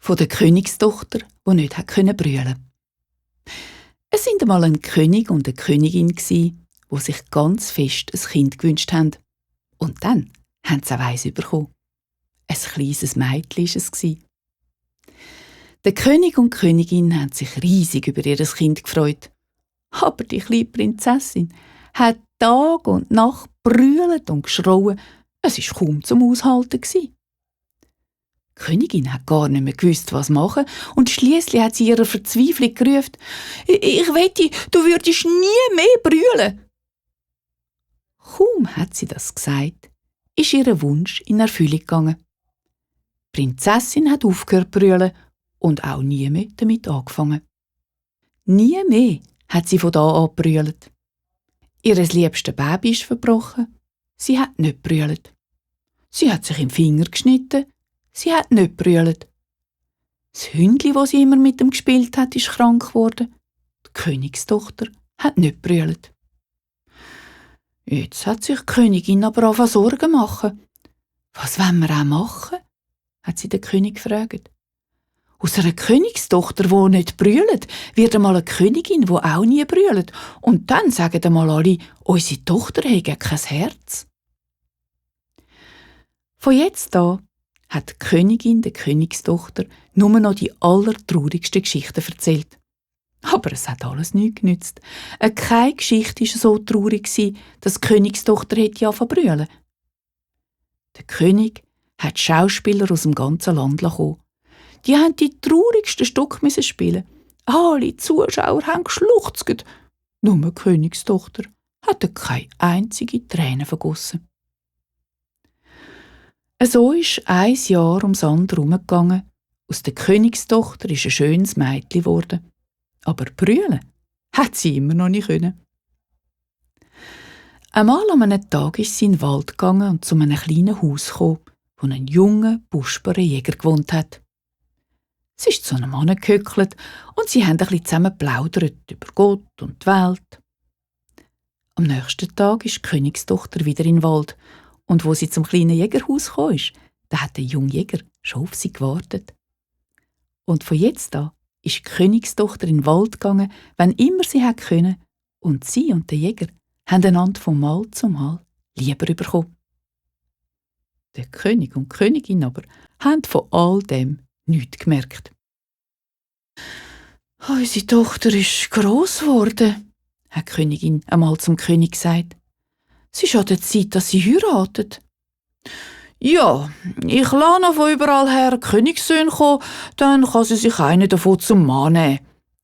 von der Königstochter, die nicht brüllen konnte. Es sind einmal ein König und eine Königin, die sich ganz fest ein Kind gewünscht haben. Und dann haben sie auch eins bekommen. Ein kleines Mädchen war es. Der König und die Königin haben sich riesig über ihr Kind gefreut. Aber die kleine Prinzessin hat Tag und Nacht brüllt und geschrauen. Es war kaum zum Aushalten. Die Königin hat gar nicht mehr gewusst, was machen, und schliesslich hat sie ihrer Verzweiflung gerufen: «Ich wette, du würdest nie mehr brüllen!» Kaum hat sie das gesagt, ist ihr Wunsch in Erfüllung gegangen. Die Prinzessin hat aufgehört zu brüllen und auch nie mehr damit angefangen. Nie mehr hat sie von da an gebrüllt. Ihr liebstes Baby ist verbrochen. Sie hat nicht gebrüllt. Sie hat sich im Finger geschnitten. Sie hat nicht gebrüllt. Das Hündli, das sie immer mit ihm gespielt hat, ist krank geworden. Die Königstochter hat nicht gebrüllt. Jetzt hat sich die Königin aber angefangen Sorgen zu machen. «Was wollen wir auch machen?» hat sie den König gefragt. «Aus einer Königstochter, die nicht brüllt, wird einmal eine Königin, die auch nie brüllt. Und dann sagen einmal alle, unsere Tochter hätte kein Herz.» Von jetzt an hat die Königin der Königstochter nur noch die allertraurigsten Geschichten erzählt. Aber es hat alles nichts genützt. Keine Geschichte war so traurig, dass die Königstochter hätte angefangen zu brüllen. Der König hat Schauspieler aus dem ganzen Land kommen. Die haben die traurigsten Stücke spielen. Alle Zuschauer haben geschluchzt. Nur die Königstochter hat keine einzige Träne vergossen. So ist ein Jahr ums andere herumgegangen. Aus der Königstochter ist ein schönes Mädchen geworden. Aber brüllen hat sie immer noch nicht können. Einmal an einem Tag ist sie in den Wald gegangen und zu einem kleinen Haus gekommen, wo ein junger, buschbarer Jäger gewohnt hat. Sie ist zu einem Mann gehöckelt und sie haben ein bisschen zusammen geplaudert über Gott und die Welt. Am nächsten Tag ist die Königstochter wieder in den Wald, und wo sie zum kleinen Jägerhaus gekommen ist, da hat der junge Jäger schon auf sie gewartet. Und von jetzt an ist die Königstochter in den Wald gegangen, wenn immer sie konnte, und sie und der Jäger haben einander von Mal zu Mal lieber bekommen. Der König und die Königin aber haben von all dem nichts gemerkt. «Unsere Tochter ist gross geworden», hat die Königin einmal zum König gesagt. «Es ist an der Zeit, dass sie heiratet.» «Ja, ich lasse noch von überall her Königssöhne kommen, dann kann sie sich einen davon zum Mann nehmen»,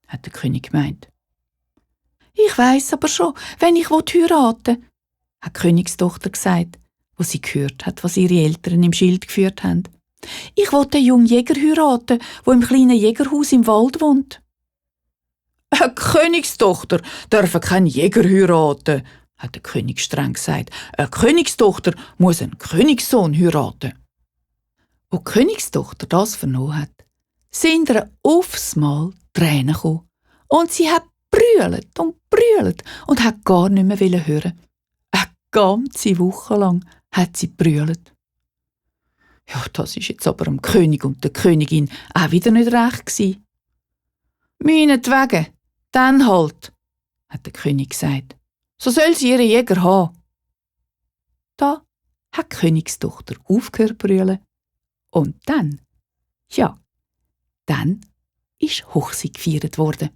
hat der König gemeint. «Ich weiss aber schon, wenn ich heiraten will», hat die Königstochter gesagt, wo sie gehört hat, was ihre Eltern im Schild geführt haben. «Ich will den jungen Jäger heiraten, der im kleinen Jägerhaus im Wald wohnt.» «Eine Königstochter darf keinen Jäger heiraten», hat der König streng gesagt. «Eine Königstochter muss einen Königssohn heiraten.» Als die Königstochter das vernommen hat, sind ihr aufs Mal Tränen gekommen. Und sie hat brüllt und hat gar nicht mehr hören. Eine ganze Woche lang hat sie brüllt. Ja, das ist jetzt aber dem König und der Königin auch wieder nicht recht gewesen. «Meinetwegen, dann halt», hat der König gesagt. «So soll sie ihren Jäger haben.» Da hat die Königstochter aufgehört zu brüllen. Und dann ist Hochzeit gefeiert worden.